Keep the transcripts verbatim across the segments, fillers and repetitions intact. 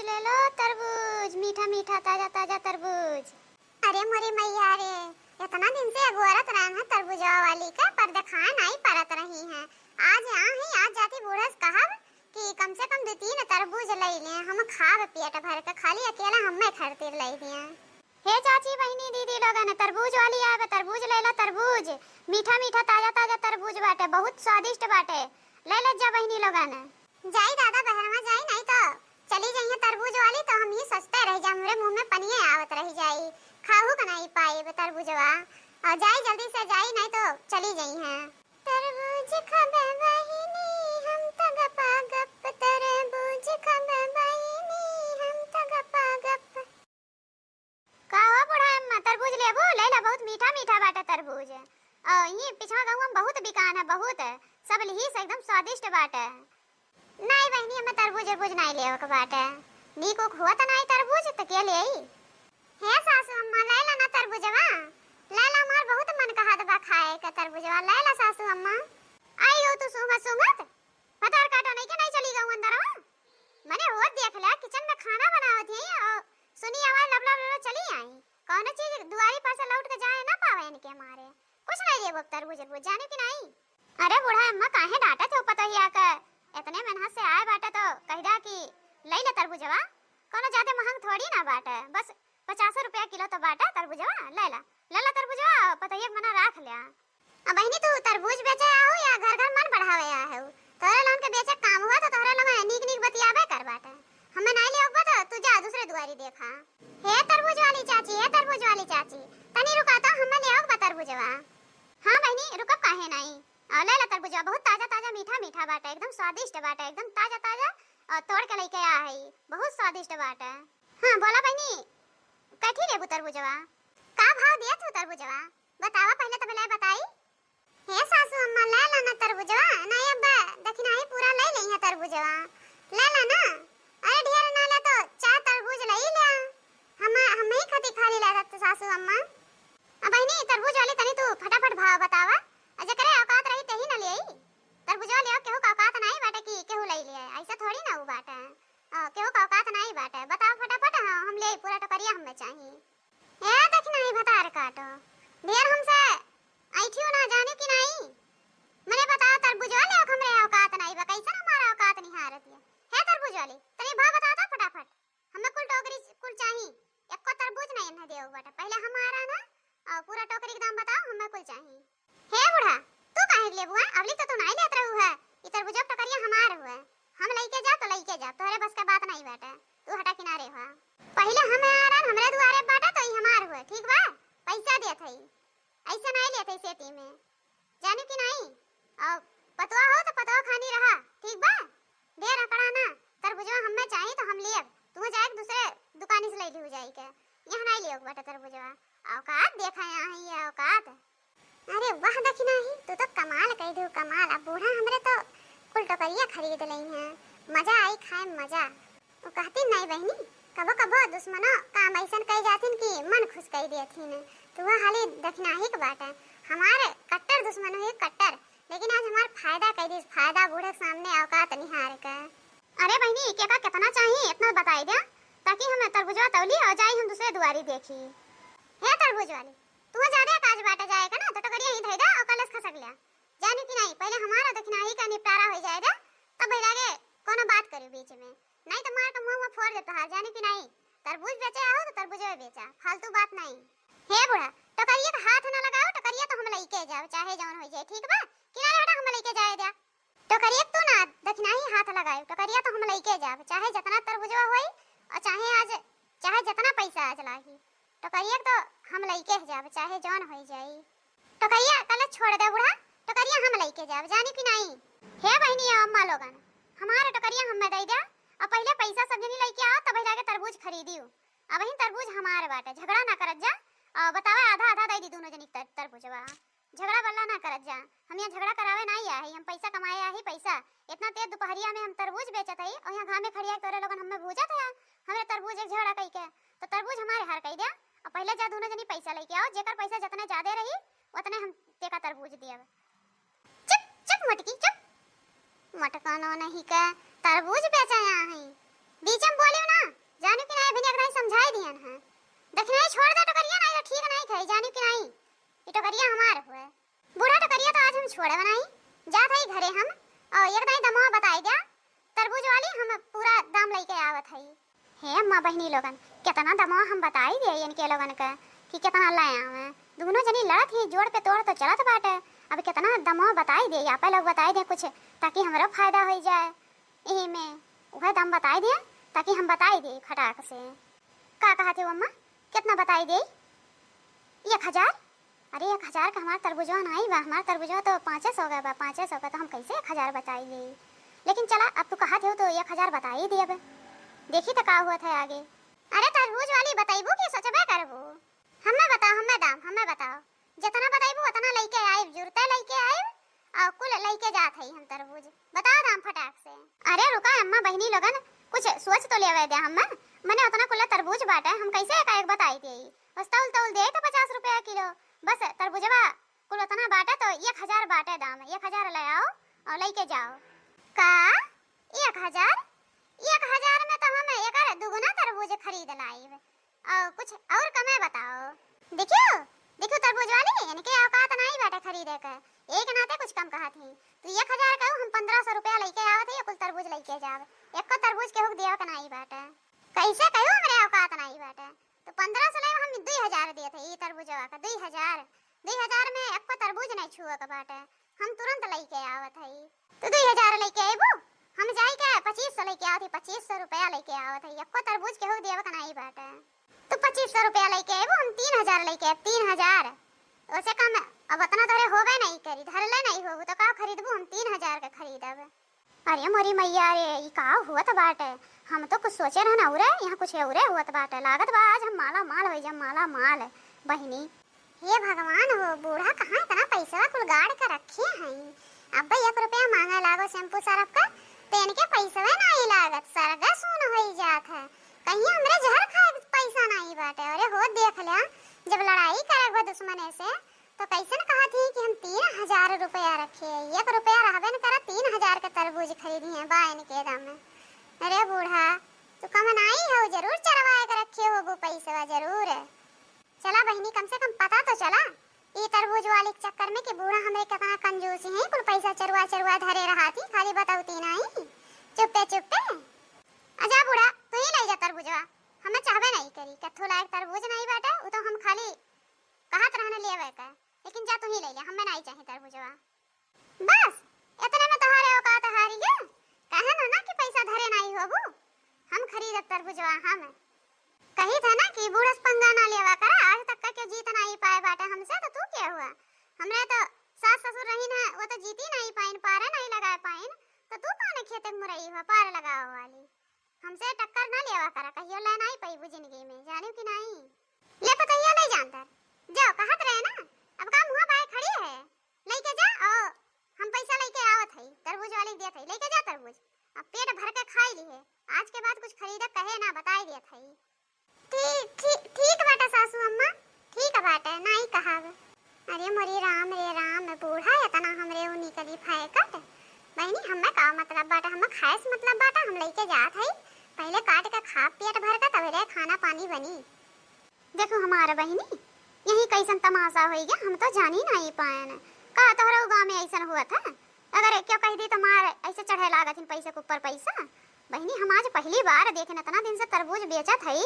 ले लो तरबूज, मीठा मीठा ताजा ताजा तरबूज। अरे मोरी मैया रे, इतना दिन से अगोरत रहन है तरबूजवा वाली का, पर देखाए नाई परत रही हैं। आज यहाँ ही, आज जाती बूढ़ा से कहब कि कम से कम दो तीन तरबूज लई ले, हम खाब पेट भर के, खाली अकेला हमें खातिर लई दिया। हे चाची, बहिनी, दीदी लोगन, तरबूज वाली आवे, तरबूज ले लो, तरबूज। मीठा मीठा ताजा ताजा तरबूज बाटे, बहुत स्वादिष्ट बाटे। ले ले जा बहिनी लोगन। जाई दादा बहरवा जाई, नाई तो चली जाई है तरबूज वाली, तो हम ही सोचते रह जा, हमरे मुंह में पनिये आवत रह जाई, खाहू का नाई पाई तरबूजवा। और जाई जल्दी से जाई, नाई तो चली जाई है। तरबूज खाबे बहिनी हम त गपा गप, तरबूज खाबे बहिनी हम त गपा गप। का हो बूढ़ा अम्मा, तरबूज लेबू? ले ला, बहुत मीठा मीठा बाटे तरबूज। और ये पिछवा गाँव में बहुत बिकान है, बहुत। सब लिही से एकदम स्वादिष्ट बाटे। नाई बहिनी, हमें तरबूज अरबूज नाई लेवे के बाटे। नीक उक हुआ त नाई तरबूज, त के लेई? हे सासू अम्मा, ले ला ना तरबूजवा। ले ला, हमार बहुत मन कहत बा खाए के तरबूजवा। ले ला सासू अम्मा। आई हो तू सूंघत सूंघत। भतार काटो नहीं के नहीं चली गऊ अंदरवा। मने वो देख ला, किचन में खाना बनावत ही और सुनी आवाज लब लब लब चली आई। कौनो चीज दुआरी पर से लौट के जाए ना पावे इनके मारे। कुछ नहीं लेबो तरबूज अरबूज, जाने कि नहीं? अरे बूढ़ा अम्मा, काहे डांटत हो पतोहिया के? इतने मेहनत से आए बाटे तो कह दा कि ले ले तरबूजवा। कौनो ज्यादा महंग थोड़ी ना बाटे, बस पचास रुपया किलो तो बाटे तरबूजवा। ले ला, ले ला तरबूजवा, पतोहिया के मना राख ले। अब बहिनी, तू तरबूज बेचे आऊ या घर घर मन बढ़ावे आए हो? तोहरे लोगन के बेचे काम हुआ तो तोहरे लोग नीक नीक बतियाबे कर बाटे। हमें नाई ले ओकबा तो तू जा दूसरे दुआरी देखा। हे तरबूज वाली चाची, हे तरबूज वाली चाची, तनी रुका तो, हमें ले ओकबा तरबूजवा। हाँ बहिनी, रुकब काहे नाई। आ, ले ला तरबूजवा, बहुत ताजा ताजा मीठा मीठा बाटे, एकदम स्वादिष्ट बाटे, एकदम ताजा ताजा। और तोड़ के लेके आ है, बहुत स्वादिष्ट बाटे। हाँ बोला बहिनी, कैठी लेबू तरबूजवा? का भाव दिया तू तरबूजवा? बतावा पहले तो भले बताई। हे सासू अम्मा, ले ला ना तरबूजवा, नहीं अब दखिनाही पूरा ले लेई है तरबूजवा, ले ला ना। अरे ढेर ना ले तो चार तरबूज ले ही ले, हम हम ही खती खाली ले सकते सासू अम्मा। अब बहिनी तरबूज वाली तनी तू फटाफट भाव बतावा, और जकरे औकात रही तेही न लेई। तरबूजवा लेवा केहू का औकात नहीं बाटे कि केहू ले ले, ऐसा थोड़ी ना उ बाटे। अ, केहू का औकात नहीं बाटे, बताओ फटाफट, हाँ, हम ले पूरा टोकरिया हमें चाहिए। ए दखिनाही भतार काटो, ढेर हमसे ऐठियो ना जाने कि नहीं। मने बताओ तरबूजवा लेवा हमरे औकात नहीं बा, कैसन हमारा औकात निहारत है? हे तरबूज वाली, तनी भाव बता दो फटाफट। हमें कुल टोकरी कुल चाही, एको तरबूज नहीं इन्हें देव बाटे। पहले हमारा ना, और पूरा टोकरी के दाम बताओ, हमें कुल चाही। हे बूढ़ा, तू काहे के लेबू है? अबली तो तू नहीं लेत रहू है। ई तरबूजवा के टोकरिया हमार हुए, हम लइके जा तो लइके जा, तोहरे बस के बात नहीं बाटे, तू हटा किनारे हुआ। पहले हमारा, हमरे दुआरे बाटे तो ई हमार हुए, ठीक बा? पैसा देत हई, ऐसे नहीं लेत हई सेती में। जानी कि नहीं? और पतवा हो तो पतवा खानी रहा, ठीक बा? ढेर अकड़ा ना, तरबुजवा हमें चाही तो हम लेब, तू जाए के दूसरे दुकानी से ले लिहू जाई के, यहाँ नहीं लेब बाटे तरबुजवा। औकात देखा यहाँ है ये औकात। अरे वाह दखिनाही, तू तो कमाल कह दू कमाल। अब बूढ़ा हमरे तो कुल टोकरिया खरीद लेई हैं, मजा आई खाए में मजा। वो कहती नहीं बहिनी, कबो कबो दुश्मनो काम ऐसन कह जाथिन कि मन खुश कह देथिन। तू वो हाली दखिनाही के बाटे, हमारे कट्टर दुश्मन हुई कट्टर, लेकिन आज हमार फायदा कह दीस, फायदा बूढ़े के सामने औकात निहार के। अरे बहिनी, के का कितना चाहिए इतना बताई दे, ताकि हम तरबुजवा तौली और जाई हम दूसरे दुआरी देखी। हे तरबुज वाली, तू ज्यादा काज बाटे जाए का ना, तो टोकरिया ही धई दे और कलश खसक लिया। जानी कि नहीं, पहले हमारा दखिनाही का निपटारा हो जाए दे, तब भैला के कोनो बात करी बीच में, नहीं तो मार के मुंह में फोड़ दे तोहार, जानी कि नहीं। तरबूज बेचे आओ तो तरबूजे बेचा, फालतू बात नहीं। हे बूढ़ा, टोकरिया का हाथ ना लगाओ, टोकरिया तो हम लइके जाओ, चाहे जौन हो जाए, ठीक बा? किनारे हटा, हम लइके जाए दे। टोकरिया के तू ना दखिनाही हाथ लगाओ, टोकरिया तो हम लइके जाओ, चाहे जितना तरबूजवा होई और चाहे आज, चाहे जितना पैसा आज लागी, टोकरिया के तो हम लइके जाओ, चाहे जौन हो जाई। टोकरिया कल छोड़ दे बूढ़ा, टोकरिया हम लइके जाब, जानी कि नाई? हे बहिनी या अम्मा लोगन, हमार टोकरिया हमें दे दे, और पहले पैसा सब जनी लइके आओ, तब जाके तरबूज खरीदियो। अब ही तरबूज हमार बाटे, झगड़ा ना करत जा, और बतावे आधा आधा दे दी दोनों जनी तर-, तरबूजवा। झगड़ा बल्ला ना करत जा, हम यहाँ झगड़ा करावे ना आई है, हम पैसा कमाए आई पैसा। इतना तेज दोपहरिया में हम तरबूज बेचत हई, और यहाँ घामे खड़िया के तोरे लोगन हमें भूजत है, हमरे तरबूज एक झगड़ा कई के, तो तरबूज हमारे हार कई दे, और पहले जा दोनों जनी पैसा लइके आओ, जेकर पैसा जितने ज्यादा रही, उतने हम तेका तरबूज दियब। चुप, चुप मोटकी, चुप। मोटकानो नहीं के तरबूज बेचे यहाँ है। बीच में बोलियो ना, थोड़े बनाई, जात हई घरे हम, और एक दाई दमवा बताई द्या, तरबूज वाली हम पूरा दाम लइके आवत हई। हे अम्मा बहिनी लोगन, केतना दमवा हम बताई दे इनके लोगन के कि केतना ले आवे। दुनो जनी लड़त ही, जोड़ पे तोड़ तो चलत बाटे। अब केतना दमवा बताई दे, आपे लोग बताई दे कुछ, ताकि हमरो फायदा होई जाए। एही में उहे दाम बताई दे, ताकि हम बताई दे खटाक से। का कहत हो अम्मा, केतना बताई दे? एक हजार? अरे, एक हजार का हमार तरबुजवा नाई बा, हमार तरबुजवा तो पाँचे सौ का बा, पाँचे सौ का, तो हम कैसे एक हजार बताई देई? लेकिन चला, अब तू कहत हो तो एक हजार बताई देब, देखी तो का होत है आगे। अरे, तरबूज वाली, बतैबू कि सोचबे करबू? हमें बताओ, हमें दाम, हमें बताओ, जितना बतैबू उतना लइके आइब, जुरते लइके आइब, और कुल लइके जात हई हम तरबूज। बताओ दाम फटाक से। अरे रुका अम्मा बहिनी लोगन, कुछ सोच तो लेवे दे हमें। मने उतना कुल्ला तरबूज बाटे, हम कैसे एकाएक बताई देई? बस तौल तौल दे तो पचास रुपया किलो। बस तरबूजवा कुल उतना बाटे तो एक हजार बाटे दाम, एक हजार ले आओ और लइके जाओ। का? एक हजार? एक हजार में तो हम एकर दुगुना तरबूज खरीद लाइब। और कुछ और कमे बताओ। देखियो, देखियो तरबूज वाली, इनके औकात नाई बाटे खरीदे के, एक नाते कुछ कम कहत ही। तू एक हजार कहू, हम पन्द्रह सौ रुपया लइके आवत ही, कुल तरबूज लइके जाब। एको तरबूज केहू के देवे के नाई बाटे। कैसे कहू हमरे औकात नाई बाटे? तो पन्द्रह सौ लेब, हम दुई हजार देत ही ई तरबूजवा का, दुई हजार। दुई हजार में एको तरबूज नाई छुए के बाटे, हम तुरंत लइके आवत हई। तू दुई हजार लइके अइबू, हम जाई के पच्चीस सौ लइके आवत हई, पच्चीस सौ रुपया लइके आवत हई, एको तरबूज केहू देवे के नाई बाटे। तू पच्चीस सौ रुपया लइके अइबू, हम तीन हजार लइके आइब, तीन हजार। ओसे कम अब उतना तोहरे होबे नाई करी, धरले नाई होबू, तो का खरीदबू? हम तीन हजार के खरीदब। अरे मोरी मैया रे, ई का होत बाटे? हम तो कुछ सोचे रहन औरे, यहाँ कुछ औरे होत बाटे। लागत बा आज हम माला माल होइ जाब, माला माल बहिनी। हे भगवान हो, बूढ़ा कहाँ इतना पैसवा कुल गाड़ के रखे हैं। अब एक रुपया मांगे लागो शैम्पू सरफ का, तो इनके पैसवे नाई लागत, सरगा सून होई जात है। कहीं हमरे जहर खाए के पैसा नाई बाटे। अरे हो, देख ल्या, जब लड़ाई करे बा दुश्मने से, तो कैसन कहत ही कि हम तीन हजार रुपया रखे, एक रुपया रहबे न करा, तीन हजार के तरबूज खरीदी हैं बा इनके दाम में। अरे बूढ़ा, तू कमनाई हो, जरूर चरवाए के रखे होबू पैसवा, जरूर। चला बहिनी, कम से कम पता तो चला ई तरबूज वाली के चक्कर में कि बूढ़ा हमरे कितना कंजूस हैं, कुल पैसा चरुआ चरुआ धरे रहत ही, खाली बतौती नाई, चुप्पे चुप्पे। आ जा बूढ़ा, तू ही लइ जा तरबूजवा, हमें चाहबे नाई करी, कथो लायक तरबूज नाई बाटे, उ तो हम खाली कहत रहन लेवे के, लेकिन जा तू ही लइ ले, हमें नाई चाही तरबूजवा। बस, इतने में तोहरे औकात हारी गए। कहे न ना कि पैसा धरे नाई होबू, हम खरीदब तरबुजवा हम। कही थे ना कि बूढ़स पंगा ना लेवा करा, आज तक का के जीत नाई पाए बाटे हमसे, तो तू के हुआ? हमरे तो सास ससुर रहीन है, वो तो जीती नाई पाइन, पारे नाई लगाए पाइन, तो तू कौन खेते मुरई हुआ पार लगावे वाली? हमसे टक्कर ना लेवा करा, कहियो ले नाई पईबू जिंदगी में, जानियो कि नाई? ले पतोहिया ले जानतर, जाओ कहत रहे ना, अब का मुँह बाए खड़ी है? लइके जा, और हम पैसा लइके आवत हई, तरबूज वाले के देत हई, लइके जा तरबूज, अब पेट भर के खाई लिहे, आज के बाद कुछ खरीदे कहे ना, बताई देत हई। ठीक, ठीक, ठीक बाटे सासू अम्मा, ठीक बाटे, नाई कहब। अरे मोरी राम रे राम, बूढ़ा इतना हमरे ऊ निकली फेंकत। बहिनी, हमें का मतलब बाटे, हमें खाए से मतलब बाटे, हम लइके जात हई, पहिले काट के खा पेट भर के, तबे रे खाना पानी बनी। देखो हमार बहिनी, यही कैसन तमाशा होई गया, हम तो जानी नाई पाएन। का तोहरा गाँव में ऐसन हुआ था? अगर क्यों कह दी तो मार ऐसे चढ़े लागत हिन पैसे के ऊपर पैसा। बहिनी, हम आज पहली बार देखेन, इतना दिन से तरबूज बेचत हई,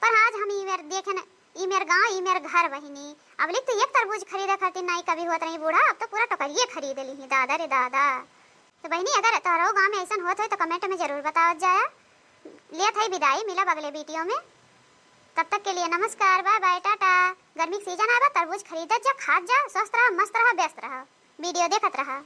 पर आज हम ई मेर देखेन, ई मेर गाँव, ई मेर घर बहिनी। अब लिख तो एक तरबूज खरीदे खातिर नाई कभी होत रही बूढ़ा, अब तो पूरा टोकरिए खरीद ली ही, दादा रे दादा। तो बहिनी, अगर तोहरो गाँव में ऐसन होत होई तो comment में जरूर बतावत जाया। लेत हई विदाई, मिलब अगले video में। तब तक के लिए नमस्कार, bye bye, टाटा। गर्मी के season आवा, तरबूज खरीदत जा, खात जा, स्वस्थ रहा, मस्त रहा, व्यस्त रहा, video देखत रहा।